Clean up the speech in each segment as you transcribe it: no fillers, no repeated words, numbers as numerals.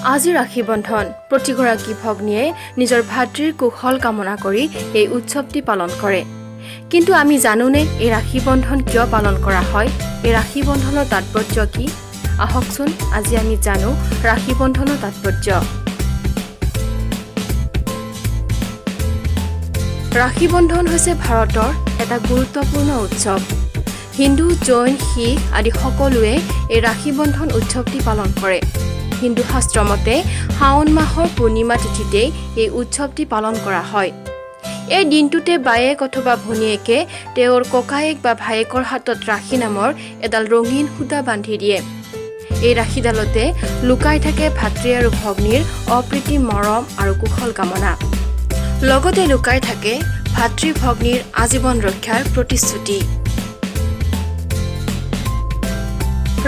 আজি ৰাখী বন্ধন। প্ৰতিগৰাকী ভগ্নীয়ে নিজৰ ভাতৃৰ কুশল কামনা কৰি এই উৎসৱটি পালন কৰে। কিন্তু আমি জানোনে এই ৰাখী বন্ধন কিয় পালন কৰা হয়? এই ৰাখী বন্ধনৰ তাৎপৰ্য কি? আহকচোন, আজি আমি জানো ৰাখী বন্ধনৰ তাৎপৰ্য। ৰাখী বন্ধন হৈছে ভাৰতৰ এটা গুৰুত্বপূৰ্ণ উৎসৱ। হিন্দু, জৈন, শিখ আদি সকলোৱে এই ৰাখী বন্ধন উৎসৱটি পালন কৰে। হিন্দু শাস্ত্ৰ মতে শাওণ মাহৰ পূৰ্ণিমা তিথিতেই এই উৎসৱটি পালন কৰা হয়। এই দিনটোতে বায়েক অথবা ভনীয়েকে তেওঁৰ ককায়েক বা ভায়েকৰ হাতত ৰাখী নামৰ এডাল ৰঙীন সূতা বান্ধি দিয়ে। এই ৰাখীডালতে লুকাই থাকে ভাতৃ আৰু ভগ্নীৰ অপ্ৰীতি মৰম আৰু কুশল কামনা। লগতে লুকাই থাকে ভাতৃ ভগ্নীৰ আজীৱন ৰক্ষাৰ প্ৰতিশ্ৰুতি।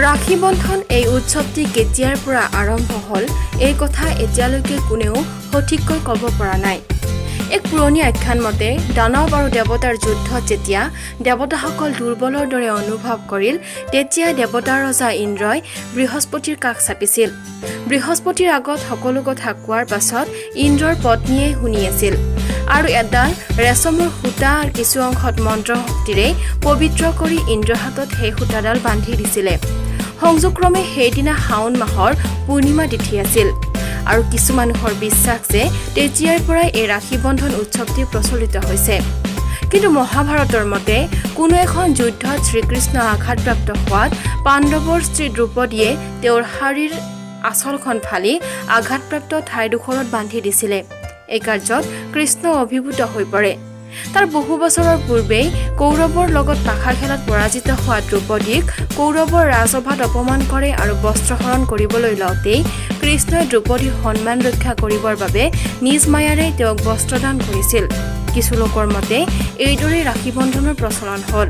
ৰাখী বন্ধন এই উৎসৱটি কেতিয়াৰ পৰা আৰম্ভ হ'ল, এই কথা এতিয়ালৈকে কোনেও সঠিককৈ ক'ব পৰা নাই। এক পুৰণি আখ্যান মতে দানৱ আৰু দেৱতাৰ যুদ্ধত যেতিয়া দেৱতাসকল দুৰ্বলৰ দৰে অনুভৱ কৰিল, তেতিয়া দেৱতাৰ ৰজা ইন্দ্ৰই বৃহস্পতিৰ কাষ চাপিছিল। বৃহস্পতিৰ আগত সকলো কথা কোৱাৰ পাছত ইন্দ্ৰৰ পত্নীয়ে শুনি আছিল আৰু এডাল ৰেচমৰ সূতা আৰু কিছু অংশত মন্ত্ৰশক্তিৰে পবিত্ৰ কৰি ইন্দ্ৰৰ হাতত সেই সূতাডাল বান্ধি দিছিলে। সংযোগক্ৰমে সেইদিনা শাওণ মাহৰ পূৰ্ণিমা তিথি আছিল আৰু কিছু মানুহৰ বিশ্বাস যে তেতিয়াৰ পৰাই এই ৰাখী বন্ধন উৎসৱটি প্ৰচলিত হৈছে। কিন্তু মহাভাৰতৰ মতে কোনো এখন যুদ্ধত শ্ৰীকৃষ্ণ আঘাতপ্ৰাপ্ত হোৱাত পাণ্ডৱৰ স্ত্ৰী দ্ৰৌপদীয়ে তেওঁৰ শাৰীৰ আঁচলখন ফালি আঘাতপ্ৰাপ্ত ঠাইডোখৰত বান্ধি দিছিলে। এই কাৰ্যত কৃষ্ণ অভিভূত হৈ পৰে। তাৰ বহু বছৰৰ পূৰ্বেই কৌৰৱৰ লগত পাশা খেলত পৰাজিত হোৱা দ্ৰৌপদীক কৌৰৱৰ ৰাজসভাত অপমান কৰে আৰু বস্ত্ৰহৰণ কৰিবলৈ লওঁতেই কৃষ্ণই দ্ৰৌপদীৰ সন্মান ৰক্ষা কৰিবৰ বাবে নিজ মায়াৰে তেওঁক বস্ত্ৰদান কৰিছিল। কিছু লোকৰ মতে এইদৰেই ৰাখী বন্ধনৰ প্ৰচলন হ'ল।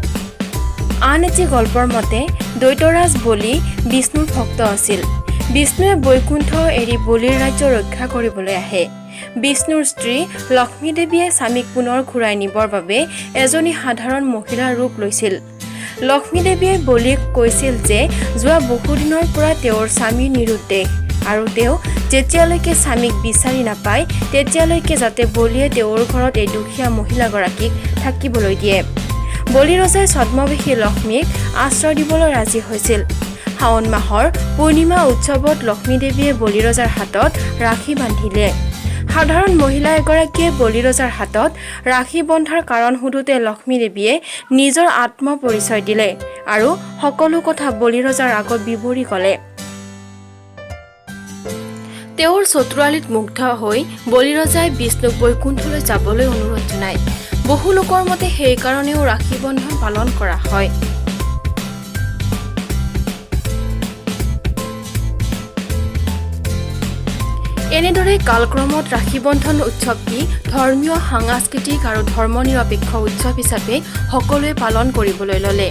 আন এটি গল্পৰ মতে দৈত্যৰাজ বলি বিষ্ণুৰ ভক্ত আছিল। বিষ্ণুৱে বৈকুণ্ঠ এৰি বলিৰ ৰাজ্য ৰক্ষা কৰিবলৈ আহে। বিষ্ণুৰ স্ত্ৰী লক্ষ্মী দেৱীয়ে স্বামীক পুনৰ ঘূৰাই নিবৰ বাবে এজনী সাধাৰণ মহিলাৰ ৰূপ লৈছিল। লক্ষ্মী দেৱীয়ে বলিক কৈছিল যে যোৱা বহুদিনৰ পৰা তেওঁৰ স্বামী নিৰুদ্দেশ আৰু তেওঁ যেতিয়ালৈকে স্বামীক বিচাৰি নাপায়, তেতিয়ালৈকে যাতে বলিয়ে তেওঁৰ ঘৰত এই দুখীয়া মহিলাগৰাকীক থাকিবলৈ দিয়ে। বলি ৰজাই ছদ্মবেশী লক্ষ্মীক আশ্ৰয় দিবলৈ ৰাজি হৈছিল। শাওণ মাহৰ পূৰ্ণিমা উৎসৱত লক্ষ্মী দেৱীয়ে বলি ৰজাৰ হাতত ৰাখী বান্ধিলে। সাধাৰণ মহিলা এগৰাকীয়ে বলি ৰজাৰ হাতত ৰাখী বন্ধাৰ কাৰণ সোধোতে লক্ষ্মী দেৱীয়ে নিজৰ আত্মপৰিচয় দিলে আৰু সকলো কথা বলি ৰজাৰ আগত বিৱৰি ক'লে। তেওঁৰ চতুৰালিত মুগ্ধ হৈ বলি ৰজাই বিষ্ণুক বৈকুণ্ঠলৈ যাবলৈ অনুৰোধ জনায়। বহু লোকৰ মতে সেইকাৰণেও ৰাখী বন্ধন পালন কৰা হয়। এনেদৰে কালক্ৰমত ৰাখী বন্ধন উৎসৱটি ধৰ্মীয়, সাংস্কৃতিক আৰু ধৰ্মনিৰপেক্ষ উৎসৱ হিচাপে সকলোৱে পালন কৰিবলৈ ল'লে।